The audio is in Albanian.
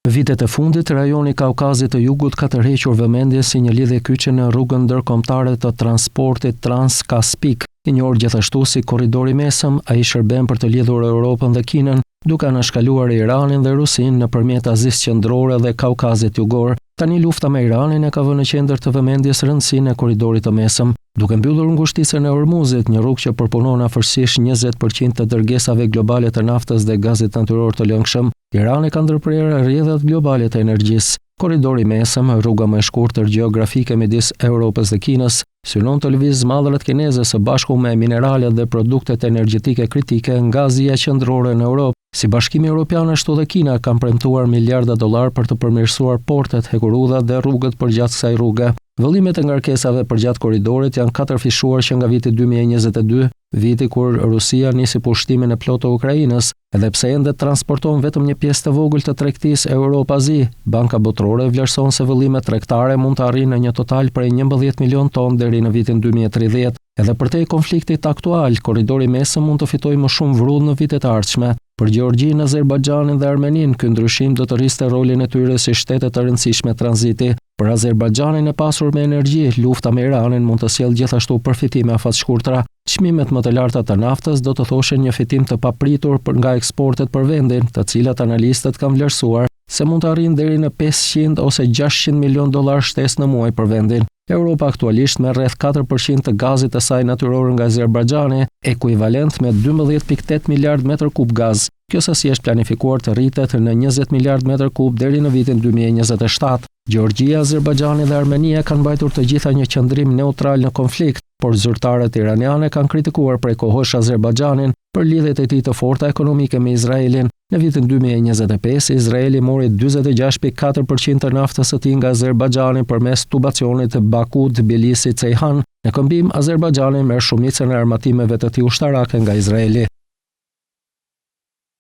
Vitet e fundit, rajoni i Kaukazit të Jugut ka tërhequr vëmendje si një lidhje kyçe në rrugën ndërkombëtare të transportit Trans-Kaspik. I njohur gjithashtu si Korridori i Mesëm, ai shërben për të lidhur Europën dhe Kinën, duke anashkaluar Iranin dhe Rusinë nëpërmjet Azisë Qendrore dhe Kaukazit Jugor. Tani lufta me Iranin e ka vënë në qendër të vëmendjes rëndësinë e Korridorit të Mesëm. Duke mbyllur ngushticën e Hormuzit, një rrugë që përpunon afërsisht 20% të dërgesave globale të naftës dhe gazit natyror të lëngshëm, Irani ka ndërprerë rrjedhat globale të energjisë. Korridori i Mesëm, rruga më e shkurtër gjeografike midis Europës dhe Kinës, synon të lëvizë mallrat kineze së bashku me mineralet dhe produktet energjetike kritike nga Azia Qendrore në Europë. Si Bashkimi Europian ashtu dhe Kina kanë premtuar miliarda dollarë për të përmirësuar portet, hekurudhat dhe rrugët përgjatë kësaj rruge. Vëllimet e ngarkesave përgjatë korridorit janë katërfishuar që nga viti 2022, viti kur Rusia nisi pushtimin e plotë të Ukrainës. Edhe pse ende transporton vetëm një pjesë të vogël të tregtisë Europë-Azi, Banka Botërore vlerëson se vëllimet tregtare mund të arrijnë në një total prej 11 milionë ton deri në vitin 2030. Edhe përtej konfliktit aktual, Korridori i Mesëm mund të fitojë më shumë vrull në vitet e ardhshme. Për Gjeorgjinë, Azerbajxhanin dhe Armeninë, ky ndryshim do të rriste rolin e tyre si shtete të rëndësishme tranziti. Për Azerbajxhanin e pasur me energji, lufta me Iranin mund të sjellë gjithashtu përfitime afatshkurtra. Çmimet më të larta të naftës do të thoshin një fitim të papritur për nga eksportet për vendin, të cilat analistët kanë vlerësuar se mund të arrijnë deri në 500 ose 600 milionë dollarë shtesë në muaj për vendin. Europa aktualisht merr rreth 4% të gazit të saj natyror nga Azerbajxhani, ekuivalent me 12.8 miliard metër kub gaz. Kjo sasi është planifikuar të rritet në 20 miliard metër kub deri në vitin 2027. Gjeorgjia, Azerbajxhani dhe Armenia kanë mbajtur të gjitha një qëndrim neutral në konflikt, por zyrtarët iraniane kanë kritikuar prej kohësh Azerbajxhanin për lidhjet e tij të forta ekonomike me Izraelin. Në vitin 2025, Izraeli mori 46.4% të naftës së tij nga Azerbajxhani përmes tubacionit Baku-Tbilisi-Ceyhan. Në këmbim, Azerbajxhani merr shumicën e armatimeve të tij ushtarake nga Izraeli.